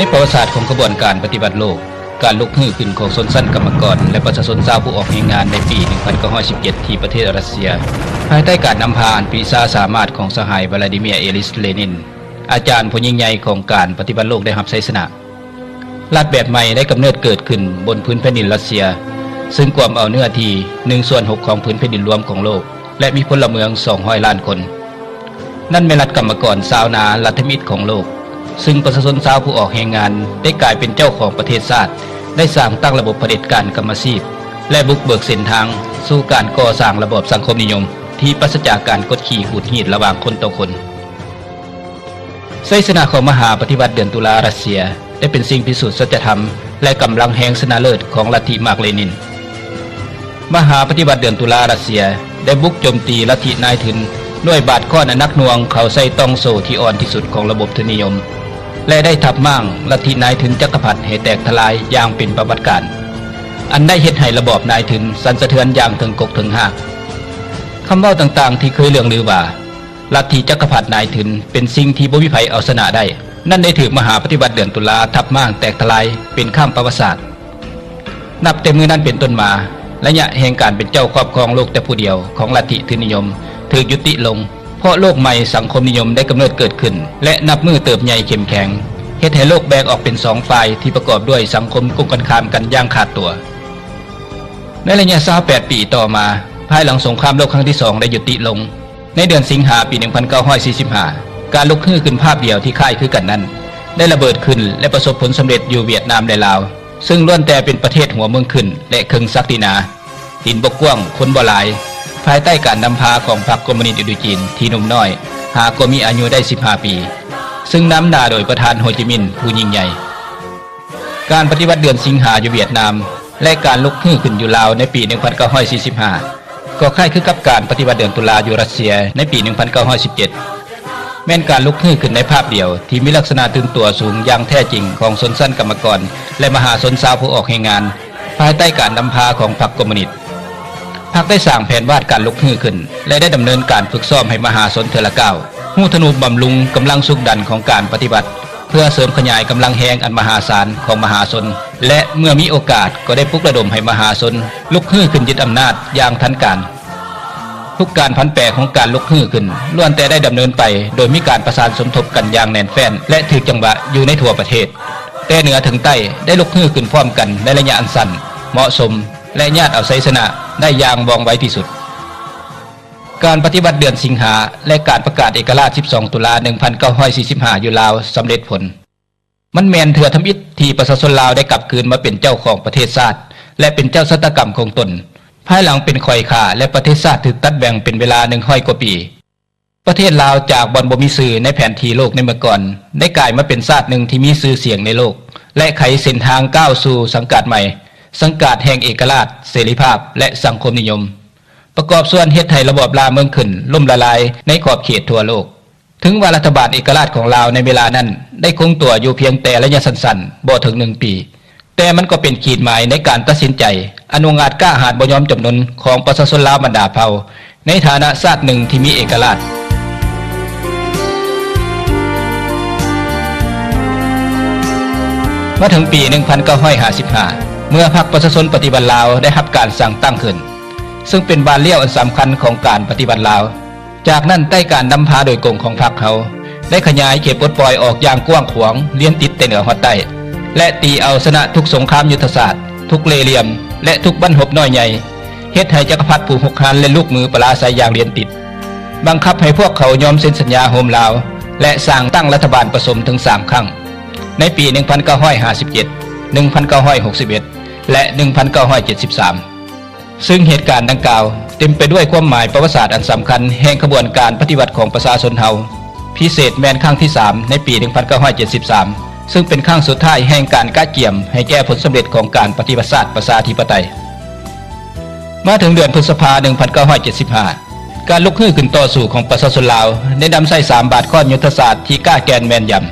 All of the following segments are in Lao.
ໃນປະຫວັດສາດຂອງຂະບວນການປະຕິວັດໂລກ, ການລຸກຮືຂຶ້ນຂອງຊົນຊັ້ນກຳມະກອນ ແລະ ປະຊາຊົນຊາວຜູ້ອອກແຮງງານໃນປີໜຶ່ງພັນເກົ້າຮ້ອຍສິບເຈັດ ທີ່ປະເທດຣັດເຊຍ, ພາຍໃຕ້ການນຳພາອັນປີຊາສາມາດຂອງສະຫາຍ ວລາດີເມຍ ເອລິດເລນິນ, ອາຈານຜູ້ຍິ່ງໃຫຍ່ຂອງການປະຕິວັດໂລກໄດ້ຮັບໄຊຊະນະ. ລັດແບບໃໝ່ໄດ້ກຳເນີດເກີດຂຶ້ນບົນພື້ນແຜ່ນດິນຣັດເຊຍ, ຊຶ່ງກວມເອົາເນື້ອທີ່ໜຶ່ງສ່ວນຫົກຂອງພື້ນແຜ່ນດິນລວມຂອງໂລກ ແລະ ມີພົນລະເມືອງສອງຮ້ອຍລ້ານຄົນ. ນັ້ນແມ່ນລັດກຳມະກອນຊາວນາລັດຖະມິດຂອງໂລກ, ຊຶ່ງປະຊາຊົນຊາວຜູ້ອອກແຮງງານໄດ້ກາຍເປັນເຈົ້າຂອງປະເທດຊາດ, ໄດ້ສ້າງຕັ້ງລະບົບຜະເດັດການກຳມະຊີບ ແລະ ບຸກເບີກເສັ້ນທາງສູ່ການກໍ່ສ້າງລະບອບສັງຄົມນິຍົມທີ່ປາສະຈາກການກົດຂີ່ຂູດຮີດລະຫວ່າງຄົນຕໍ່ຄົນ. ໄຊຊະນະຂອງມະຫາປະຕິວັດເດືອນຕຸລາຣັດເຊຍ ໄດ້ເປັນສິ່ງພິສູດສັດຈະທຳ ແລະ ກຳລັງແຮງຊະນະເລີດຂອງລັດທິມາກເລນິນ. ມະຫາປະຕິວັດເດືອນຕຸລາຣັດເຊຍ ໄດ້ບຸກໂຈມຕີລັດທິນາຍທຶນດ້ວຍບາດຄ້ອນອັນໜັກໜ່ວງເຂົ້າໃສ່ຕ່ອງໂສ້ທີ່ອ່ອນທີ່ສຸດຂອງລະບົບທຶນນິຍົມ ແລະ ໄດ້ທັບມ້າງລັດທິນາຍທຶນຈັກກະພັດໃຫ້ແຕກທະລາຍຢ່າງເປັນປະຫວັດການ, ອັນໄດ້ເຮັດໃຫ້ລະບອບນາຍທຶນສັ່ນສະເທືອນຢ່າງເຖິງກົກເຖິງຮາກ. ຄຳເວົ້າຕ່າງໆທີ່ເຄີຍເລື່ອງລືວ່າ ລັດທິຈັກກະພັດນາຍທຶນເປັນສິ່ງທີ່ບໍ່ມີໃຜເອົາຊະນະໄດ້ ນັ້ນໄດ້ຖືກມະຫາປະຕິວັດເດືອນຕຸລາທັບມ້າງແຕກທະລາຍເປັນຂ້າມປະຫວັດສາດ. ນັບແຕ່ມື້ນັ້ນເປັນຕົ້ນມາ, ໄລຍະແຫ່ງການເປັນເຈົ້າຄອບຄອງໂລກແຕ່ຜູ້ດຽວຂອງລັດທິທຶນນິຍົມຖືກຍຸຕິລົງ, ເພາະໂລກໃໝ່ສັງຄົມນິຍົມໄດ້ກຳເນີດເກີດຂຶ້ນ ແລະ ນັບມື້ເຕີບໃຫຍ່ເຂັ້ມແຂງ, ເຮັດໃຫ້ໂລກແບ່ງອອກເປັນສອງຝ່າຍທີ່ປະກອບດ້ວຍສັງຄົມກົງກັນຂ້າມກັນຢ່າງຂາດຕົວ. ໃນໄລຍະຊາວແປດປີຕໍ່ມາ, ພາຍຫຼັງສົງຄາມໂລກຄັ້ງທີສອງໄດ້ຍຸຕິລົງ, ໃນເດືອນສິງຫາປີໜຶ່ງພັນເກົ້າຮ້ອຍສີ່ສິບຫ້າ ການລຸກຮືຂຶ້ນພາບດຽວທີ່ຄ້າຍຄືກັນນັ້ນ ໄດ້ລະເບີດຂຶ້ນ ແລະ ປະສົບຜົນສຳເລັດຢູ່ຫວຽດນາມ ແລະ ລາວ, ຊຶ່ງລ້ວນແຕ່ເປັນປະເທດຫົວເມືອງຂຶ້ນ ແລະ ເຄິ່ງສັກດິນາ, ດິນບໍ່ກວ້າງ, ຄົນບໍ່ຫຼາຍ, ພາຍໃຕ້ການນຳພາຂອງພັກຄອມມູນິດອິນໂດຈີນທີ່ໜຸ່ມນ້ອຍ, ຫາກໍມີອາຍຸໄດ້ສິບຫ້າປີ, ຊຶ່ງນຳໜ້າໂດຍປະທານໂຮຈິມິນຜູ້ຍິ່ງໃຫຍ່. ການປະຕິວັດເດືອນສິງຫາຢູ່ຫວຽດນາມ ແລະ ການລຸກຮືຂຶ້ນຢູ່ລາວໃນປີໜຶ່ງພັນເກົ້າຮ້ອຍສີ່ສິບຫ້າ ກໍຄ້າຍຄືກັບການປະຕິວັດເດືອນຕຸລາຢູ່ຣັດເຊຍໃນປີໜຶ່ງພັນເກົ້າຮ້ອຍສິບເຈັດ ແມ່ນການລຸກຮືຂຶ້ນໃນພາບດຽວທີ່ມີລັກສະນະຕື່ນຕົວສູງຢ່າງແທ້ຈິງຂອງຊົນຊັ້ນກຳມະກອນ ແລະ ມະຫາຊົນຊາວຜູ້ອອກແຮງງານ ພາຍໃຕ້ການນຳພາຂອງພັກຄອມມູນິດ. ພັກໄດ້ສ້າງແຜນວາດການລຸກຮືຂຶ້ນ ແລະ ໄດ້ດຳເນີນການຝຶກຊ້ອມໃຫ້ມະຫາຊົນເທື່ອລະກ້າວ, ຮູ້ທະນຸບຳລຸງກຳລັງຊຸກດັນຂອງການປະຕິວັດ ເພື່ອເສີມຂະຫຍາຍກຳລັງແຮງອັນມະຫາສານຂອງມະຫາຊົນ ແລະ ເມື່ອມີໂອກາດກໍໄດ້ປຸກລະດົມໃຫ້ມະຫາຊົນລຸກຮືຂຶ້ນຍຶດອຳນາດຢ່າງທັນການ. ທຸກການຜັນແປຂອງການລຸກຮືຂຶ້ນລ້ວນແຕ່ໄດ້ດຳເນີນໄປໂດຍມີການປະສານສົມທົບກັນຢ່າງແໜ້ນແຟ້ນ ແລະ ຖືກຈັງຫວະຢູ່ໃນທົ່ວປະເທດ, ແຕ່ເໜືອເຖິງໃຕ້ໄດ້ລຸກຮືຂຶ້ນພ້ອມກັນໃນໄລຍະອັນສັ້ນ, ເໝາະສົມ ແລະ ຍາດເອົາໄຊຊະນະໄດ້ຢ່າງວ່ອງໄວທີ່ສຸດ. ການປະຕິວັດເດືອນສິງຫາ ແລະ ການປະກາດເອກະລາດສິບສອງຕຸລາໜຶ່ງພັນເກົ້າຮ້ອຍສີ່ສິບຫ້າຢູ່ລາວສຳເລັດຜົນ. ມັນແມ່ນເທື່ອທຳອິດທີ່ປະຊາຊົນລາວໄດ້ກັບຄືນມາເປັນເຈົ້າຂອງປະເທດຊາດ ແລະ ເປັນເຈົ້າຊະຕາກຳຂອງຕົນ, ພາຍຫຼັງເປັນຂ້ອຍຂ້າ ແລະ ປະເທດຊາດຖືກຕັດແບ່ງເປັນເວລາໜຶ່ງຮ້ອຍກວ່າປີ. ປະເທດລາວຈາກບ່ອນບໍ່ມີຊື່ໃນແຜນທີ່ໂລກໃນເມື່ອກ່ອນ ໄດ້ກາຍມາເປັນຊາດໜຶ່ງທີ່ມີຊື່ສຽງໃນໂລກ ແລະ ໄຂເສັ້ນທາງກ້າວສູ່ສັງກາດໃໝ່, ສັງກາດແຫ່ງເອກະລາດ, ເສລີພາບ ແລະ ສັງຄົມນິຍົມ. ປະກອບສ່ວນເຮັດໃຫ້ລະບອບລ່າເມືອງຂຶ້ນລົ້ມລະລາຍໃນຂອບເຂດທົ່ວໂລກ. ເຖິງວ່າລັດຖະບານເອກະລາດຂອງລາວໃນເວລານັ້ນໄດ້ຄົງຕົວຢູ່ພຽງແຕ່ໄລຍະສັ້ນໆ ບໍ່ເຖິງໜຶ່ງປີ, ແຕ່ມັນກໍເປັນຂີດໝາຍໃນການຕັດສິນໃຈອັນອົງອາດກ້າຫານບໍ່ຍອມຈຳນົນຂອງປະຊາຊົນລາວບັນດາເຜົ່າ ໃນຖານະຊາດໜຶ່ງທີ່ມີເອກະລາດ. ມາເຖິງປີໜຶ່ງພັນເກົ້າຮ້ອຍຫ້າສິບຫ້າ ເມື່ອພັກປະຊາຊົນປະຕິວັດລາວໄດ້ຮັບການສ້າງຕັ້ງຂຶ້ນ, ເຊິ່ງເປັນບາດລ້ຽວອັນສຳຄັນຂອງການປະຕິວັດລາວ. ຈາກນັ້ນໃຕ້ການນຳພາໂດຍກົງຂອງພັກເຮົາ ໄດ້ຂະຫຍາຍເຂດປົດປ່ອຍອອກຢ່າງກວ້າງຂວາງ, ລຽນຕິດແຕ່ເໜືອຮອດໃຕ້ ແລະ ຕີເອົາຊະນະທຸກສົງຄາມຍຸດທະສາດ, ທຸກເລ່ຫຼ່ຽມ ແລະ ທຸກບັ້ນຮົບນ້ອຍໃຫຍ່, ເຮັດໃຫ້ຈັກກະພັດຜູ້ຮຸກຮານ ແລະ ລູກມືປະລາໄຊຢ່າງລຽນຕິດ, ບັງຄັບໃຫ້ພວກເຂົາຍອມເຊັນສັນຍາໂຮມລາວ ແລະ ສ້າງຕັ້ງລັດຖະບານປະສົມເຖິງສາມຄັ້ງ, ໃນປີໜຶ່ງພັນເກົ້າຮ້ອຍຫ້າສິບເຈັດ, ໜຶ່ງພັນເກົ້າຮ້ອຍຫົກສິບເອັດ ແລະ ໜຶ່ງພັນເກົ້າຮ້ອຍເຈັດສິບສາມ. ຊຶ່ງເຫດການດັ່ງກ່າວເຕັມໄປດ້ວຍຄວາມໝາຍປະຫວັດສາດອັນສຳຄັນແຫ່ງຂະບວນການປະຕິວັດຂອງປະຊາຊົນເຮົາ, ພິເສດແມ່ນຄັ້ງທີສາມໃນປີໜຶ່ງພັນເກົ້າຮ້ອຍເຈັດສິບສາມ ຊຶ່ງເປັນຄັ້ງສຸດທ້າຍແຫ່ງການກະກຽມໃຫ້ແກ່ຜົນສຳເລັດຂອງການປະຕິວັດຊາດປະຊາທິປະໄຕ. ມາເຖິງເດືອນພຶດສະພາໜຶ່ງພັນເກົ້າຮ້ອຍເຈັດສິບຫ້າ ການລຸກຮືຂຶ້ນຕໍ່ສູ້ຂອງປະຊາຊົນລາວໄດ້ນຳໃຊ້ສາມບາດຄ້ອນຍຸດທະສາດທີ່ກ້າແກ່ນແມ່ນຢຳ.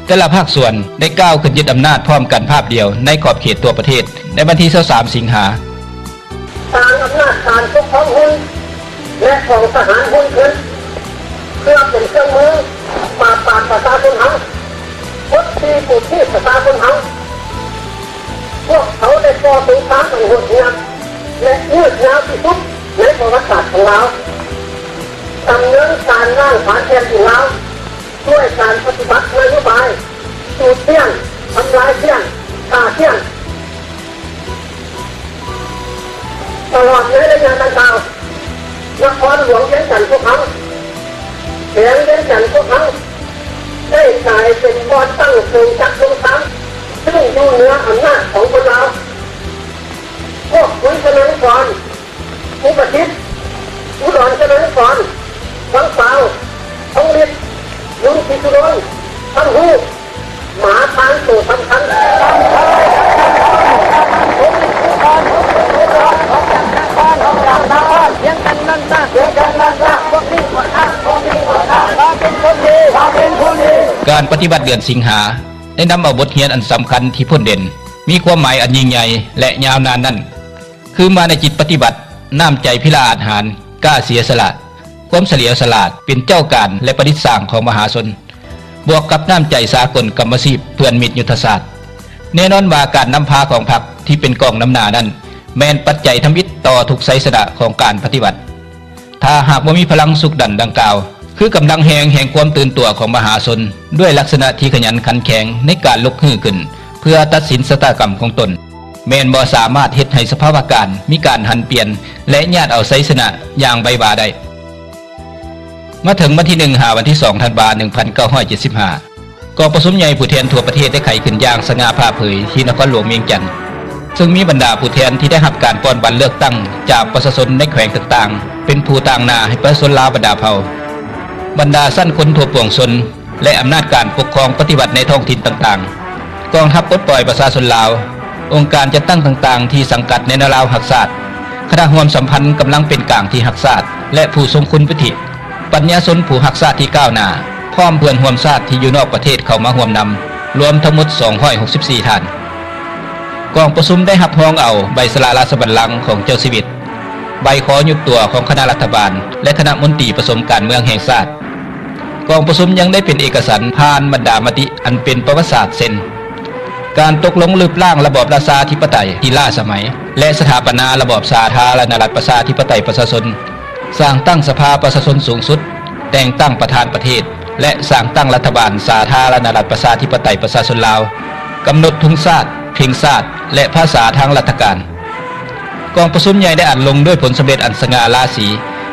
ແຕ່ລະພາກສ່ວນໄດ້ກ້າວຂຶ້ນຍຶດອຳນາດພ້ອມກັນພາບດຽວໃນຂອບເຂດທົ່ວປະເທດໃນວັນທີຊາວສາມສິງຫາ. ສ້າງອຳນາດການປົກຄອງຮຸ່ນ ແລະ ກອງທະຫານຮຸ່ນຂຶ້ນ ເພື່ອເປັນເຄື່ອງມືປາບປາມປະຊາຊົນເຮົາ. ຄົນທີ່ບໍ່ຖືກຊະຕາຄົນເຮົາ, ພວກເຂົາໄດ້ກໍ່ສົງຄາມອັນໂຫດຮ້າຍ ແລະ ຍືດຍາວທີ່ສຸດໃນປະຫວັດສາດຂອງລາວ, ດຳເນີນການລ້າງຜານແຜ່ນດິນລາວ ດ້ວຍການປະຕິບັດນະໂຍບາຍ ຈູດຈ້ຽງ, ທຳລາຍຈ້ຽງ, ຂ້າຈ້ຽງ. ຕະຫຼອດໃນໄລຍະດັ່ງກ່າວ, ນະຄອນຫຼວງວຽງຈັນພວກເຮົາ, ແຂວງວຽງຈັນພວກເຮົາ ໄດ້ກາຍເປັນບ່ອນຕັ້ງເຄື່ອງຈັກສົງຄາມ ຊຶ່ງຢູ່ເໜືອອຳນາດຂອງຄົນລາວ. ພວກຄຸນຊະນະນຸກອນ, ອຸປະສິດ, ອຸດອນຊະນະນຸກອນ, ວັງປາວ, ທອງລິດ, ລຸງສີສຸດົນ, ຄຳຮູ້, ໝາພານໂຕສຳຄັນ. ການປະຕິບັດເດືອນສິງຫາ ໄດ້ນຳເອົາບົດຮຽນອັນສຳຄັນທີ່ພົ້ນເດັ່ນ, ມີຄວາມໝາຍອັນຍິ່ງໃຫຍ່ ແລະ ຍາວນານນັ້ນ ຄືມານະຈິດປະຕິວັດ, ນ້ຳໃຈພິລະອາດຫານ, ກ້າເສຍສະຫຼະ, ຄວາມສະຫຼຽວສະຫຼາດ, ເປັນເຈົ້າການ ແລະ ປະດິດສ້າງຂອງມະຫາຊົນ, ບວກກັບນ້ຳໃຈສາກົນກຳມະຊີບເພື່ອນມິດຍຸດທະສາດ. ແນ່ນອນວ່າການນຳພາຂອງພັກທີ່ເປັນກອງນຳໜ້ານັ້ນ ແມ່ນປັດໄຈທຳອິດຕໍ່ທຸກໄຊຊະນະຂອງການປະຕິວັດ. ຖ້າຫາກບໍ່ມີພະລັງຊຸກດັນດັ່ງກ່າວ, ຄືກຳລັງແຮງແຫ່ງຄວາມຕື່ນຕົວຂອງມະຫາຊົນ ດ້ວຍລັກສະນະທີ່ຂະຫຍັນຂັນແຂງໃນການລຸກຮືຂຶ້ນເພື່ອຕັດສິນຊະຕາກຳຂອງຕົນ, ແມ່ນບໍ່ສາມາດເຮັດໃຫ້ສະພາວະການມີການຫັນປ່ຽນ ແລະ ຍາດເອົາໄຊຊະນະຢ່າງໄວວາໄດ້. ມາເຖິງວັນທີໜຶ່ງ ຫາວັນທີສອງ ທັນວາ ໜຶ່ງພັນເກົ້າຮ້ອຍເຈັດສິບຫ້າ ກອງປະຊຸມໃຫຍ່ຜູ້ແທນທົ່ວປະເທດໄດ້ໄຂຂຶ້ນຢ່າງສະຫງ່າຜ່າເຜີຍທີ່ນະຄອນຫຼວງວຽງຈັນ, ເຊິ່ງມີບັນດາຜູ້ແທນທີ່ໄດ້ຮັບການປ່ອນບັດເລືອກຕັ້ງຈາກປະຊາຊົນໃນແຂວງຕ່າງໆ ເປັນຜູ້ຕາງໜ້າໃຫ້ປະຊາຊົນລາວບັນດາເຜົ່າ, ບັນດາຊັ້ນຄົນທົ່ວປວງຊົນ ແລະ ອຳນາດການປົກຄອງປະຕິວັດໃນທ້ອງຖິ່ນຕ່າງໆ, ກອງທັບປົດປ່ອຍປະຊາຊົນລາວ, ອົງການຈັດຕັ້ງຕ່າງໆທີ່ສັງກັດແນວລາວຮັກຊາດ, ຄະນະຮ່ວມສຳພັນກຳລັງເປັນກາງທີ່ຮັກຊາດ ແລະ ຜູ້ຊົງຄຸນວຸດທິ, ປັນຍາຊົນຜູ້ຮັກຊາດທີ່ກ້າວໜ້າ, ພ້ອມເພື່ອນຮ່ວມຊາດທີ່ຢູ່ນອກປະເທດເຂົ້າມາຮ່ວມນຳ, ລວມທັງໝົດສອງຮ້ອຍຫົກສິບສີ່ທ່ານ. ກອງປະຊຸມໄດ້ຮັບຮອງເອົາໃບສະຫຼະລາຊະບັນລັງຂອງເຈົ້າຊີວິດ, ໃບຂໍຍຸບຕົວຂອງຄະນະລັດຖະບານ ແລະ ຄະນະມົນຕີປະຊຸມການເມືອງແຫ່ງຊາດ. ກອງປະຊຸມຍັງໄດ້ເປັນເອກະສັນຜ່ານບັນດາມະຕິອັນເປັນປະຫວັດສາດ ເຊັ່ນ: ການຕົກລົງລຶບລ້າງລະບອບລາຊາທິປະໄຕທີ່ລ້າສະໄໝ ແລະ ສະຖາປະນາລະບອບສາທາລະນະລັດປະຊາທິປະໄຕປະຊາຊົນ, ສ້າງຕັ້ງສະພາປະຊາຊົນສູງສຸດ, ແຕ່ງຕັ້ງປະທານປະເທດ ແລະ ສ້າງຕັ້ງລັດຖະບານສາທາລະນະລັດປະຊາທິປະໄຕປະຊາຊົນລາວ, ກຳນົດທຸງຊາດ, ເພງຊາດ ແລະ ພາສາທາງລັດຖະການ. ກອງປະຊຸມໃຫຍ່ໄດ້ອັນລົງດ້ວຍຜົນສຳເລັດອັນສະຫງ່າລາສີ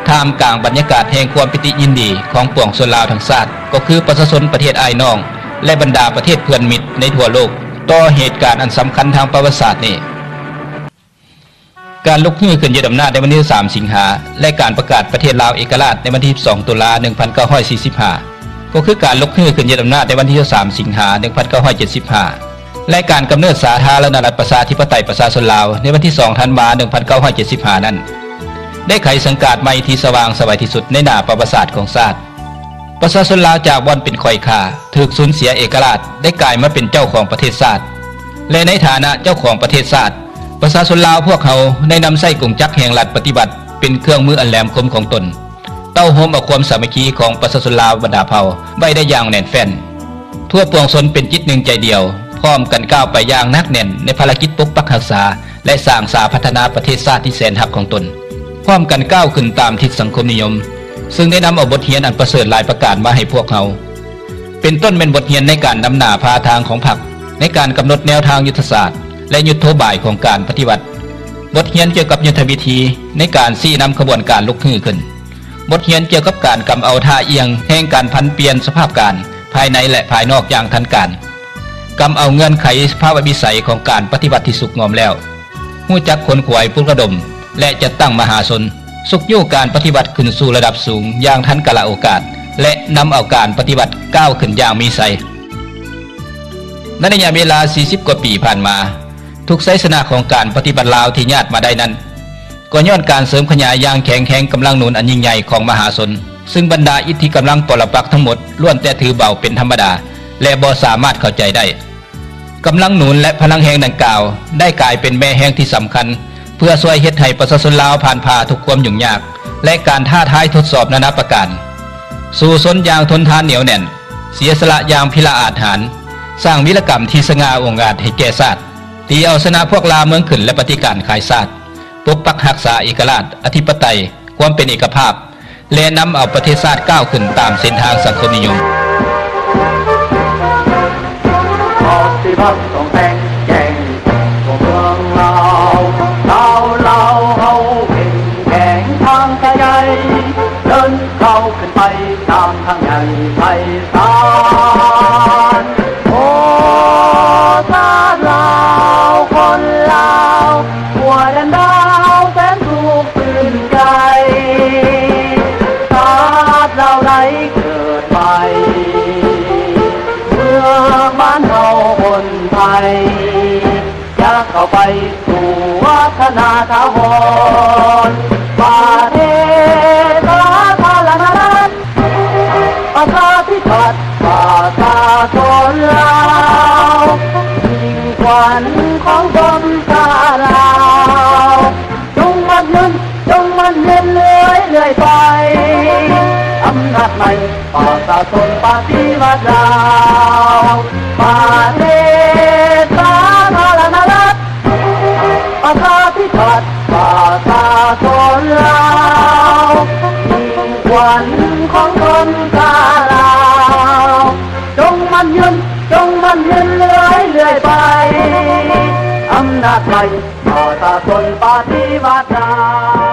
ທ່າມກາງບັນຍາກາດແຫ່ງຄວາມປີຕິຍິນດີຂອງປວງຊົນລາວທັງຊາດ, ກໍຄືປະຊາຊົນປະເທດອ້າຍນ້ອງ ແລະ ບັນດາປະເທດເພື່ອນມິດໃນທົ່ວໂລກ ຕໍ່ເຫດການອັນສຳຄັນທາງປະຫວັດສາດນີ້. ການລຸກຮືຂຶ້ນຍຶດອຳນາດໃນວັນທີຊາວສາມ ສິງຫາ ແລະ ການປະກາດປະເທດລາວເອກະລາດໃນວັນທີສິບສອງ ຕຸລາ ໜຶ່ງພັນເກົ້າຮ້ອຍສີ່ສິບຫ້າ ກໍຄືການລຸກຮືຂຶ້ນຍຶດອຳນາດໃນວັນທີຊາວສາມ ສິງຫາ ໜຶ່ງພັນເກົ້າຮ້ອຍເຈັດສິບຫ້າ ແລະ ການກຳເນີດສາທາລະນະລັດປະຊາທິປະໄຕປະຊາຊົນລາວໃນວັນທີສອງ ທັນວາ ໜຶ່ງພັນເກົ້າຮ້ອຍເຈັດສິບຫ້ານັ້ນ ໄດ້ໄຂສັງກາດໃໝ່ທີ່ສະຫວ່າງສະໄຫວທີ່ສຸດໃນໜ້າປະຫວັດສາດຂອງຊາດ. ປະຊາຊົນລາວຈາກບ່ອນເປັນຂ້ອຍຂ້າ ຖືກສູນເສຍເອກະລາດ ໄດ້ກາຍມາເປັນເຈົ້າຂອງປະເທດຊາດ ແລະ ໃນຖານະເຈົ້າຂອງປະເທດຊາດ, ປະຊາຊົນລາວພວກເຮົາໄດ້ນຳໃຊ້ກົງຈັກແຫ່ງລັດປະຕິວັດເປັນເຄື່ອງມືອັນແຫຼມຄົມຂອງຕົນ, ເຕົ້າໂຮມເອົາຄວາມສາມັກຄີຂອງປະຊາຊົນລາວບັນດາເຜົ່າໄວ້ໄດ້ຢ່າງແໜ້ນແຟ້ນ. ທົ່ວປວງຊົນເປັນຈິດໜຶ່ງໃຈດຽວ, ພ້ອມກັນກ້າວໄປຢ່າງໜັກແໜ້ນໃນພາລະກິດປົກປັກຮັກສາ ແລະ ສ້າງສາພັດທະນາປະເທດຊາດທີ່ແສນຮັກຂອງຕົນ, ພ້ອມກັນກ້າວຂຶ້ນຕາມທິດສັງຄົມນິຍົມ, ເຊິ່ງໄດ້ນຳເອົາບົດຮຽນອັນປະເສີດຫຼາຍປະການມາໃຫ້ພວກເຮົາ. ເປັນຕົ້ນແມ່ນບົດຮຽນໃນການນຳໜ້າພາທາງຂອງພັກ, ໃນການກຳນົດແນວທາງຍຸດທະສາດ ແລະ ຍຸດໂທບາຍຂອງການປະຕິວັດ, ບົດຮຽນກ່ຽວກັບຍຸດທະວິທີໃນການຊີ້ນຳຂະບວນການລຸກຮືຂຶ້ນ, ບົດຮຽນກ່ຽວກັບການກຳເອົາທ່າອ່ຽງແຫ່ງການຜັນປ່ຽນສະພາບການພາຍໃນ ແລະ ພາຍນອກຢ່າງທັນການ, ກຳເອົາເງື່ອນໄຂສະພາວະວິໄສຂອງການປະຕິວັດທີ່ສຸກງອມແລ້ວ, ຮູ້ຈັກຂົນຂວາຍປຸກລະດົມ ແລະ ຈັດຕັ້ງມະຫາຊົນ, ຊຸກຍູ້ການປະຕິວັດຂຶ້ນສູ່ລະດັບສູງຢ່າງທັນກາລະໂອກາດ ແລະ ນຳເອົາການປະຕິວັດກ້າວຂຶ້ນຢ່າງມີໄຊ. ໃນໄລຍະເວລາສີ່ສິບກວ່າປີຜ່ານມາ, ທຸກໄຊຊະນະຂອງການປະຕິວັດລາວທີ່ຍາດມາໄດ້ນັ້ນ, ກໍຍ້ອນການເສີມຂະຫຍາຍຢ່າງແຂງແຮງກຳລັງໜູນອັນຍິ່ງໃຫຍ່ຂອງມະຫາຊົນ, ຊຶ່ງບັນດາອິດທິກຳລັງປໍລະປັກທັງໝົດລ້ວນແຕ່ຖືເບົາເປັນທຳມະດາ ແລະ ບໍ່ສາມາດເຂົ້າໃຈໄດ້. ກຳລັງໜູນ ແລະ ພະລັງແຮງດັ່ງກ່າວ ໄດ້ກາຍເປັນແມ່ແຮງທີ່ສຳຄັນ ເພື່ອຊ່ວຍເຮັດໃຫ້ປະຊາຊົນລາວຜ່ານຜ່າທຸກຄວາມຫຍຸ້ງຍາກ ແລະ ການທ້າທາຍທົດສອບນານາປະການ, ສູ້ຊົນຢ່າງທົນທານໜຽວແໜ້ນ, ເສຍສະຫຼະຢ່າງພິລະອາດຫານ, ສ້າງວີລະກຳທີ່ສະຫງ່າອົງອາດໃຫ້ແກ່ຊາດ, ຕີເອົາຊະນະພວກລ່າເມືອງຂຶ້ນ ແລະ ປະຕິການຂາຍຊາດ, ປົກປັກຮັກສາເອກະລາດ, ອະທິປະໄຕ, ຄວາມເປັນເອກະພາບ ແລະ ນຳເອົາປະເທດຊາດກ້າວຂຶ້ນຕາມເສັ້ນທາງສັງຄົມນິຍົມ. ປະຕິວັດຕ້ອງແຂງແກ່ງທົ່ວເມືອງລາວ, ຊາວລາວເຮົາເຂັ້ມແຂງທາງກາຍໃຈ, ເດີນກ້າວຂຶ້ນໄປຕາມທາງໃຫຍ່ໄພສານ. ໂອ ຊາດລາວ ຄົນລາວ ທົ່ວແດນດາວແສນສຸກຊື່ນໃຈ, ຊາດລາວໄດ້ເກີດໃໝ່ ເມືອງບ້ານເຮົາຄົນໄທ ຈະເຂົ້າໄປສູ່ວັດທະນາຖາວອນ ປະເທດສາທາລະນະລັດ ປະຊາທິປັດ ປະຊາຊົນລາວ, ຍິງຂວັນຂອງຊົນຊາດລາວ, ຈົ່ງໝັ້ນຍືນ ຈົ່ງໝັ້ນຍືນເລື້ອຍໆໄປ, ອຳນາດໃໝ່ ປະຊາຊົນປະຕິວັດລາວ, ປະເທດສາທາລະນະລັດ ປະຊາທິປັດ ປະຊາຊົນລາວ, ຍິງຂວັນຂອງຊົນຊາດລາວ, ຈົ່ງໝັ້ນຍືນ ຈົ່ງໝັ້ນຍືນເລື້ອຍໆໄປ, ອຳນາດໃໝ່ ປະຊາຊົນປະຕິວັດລາວ.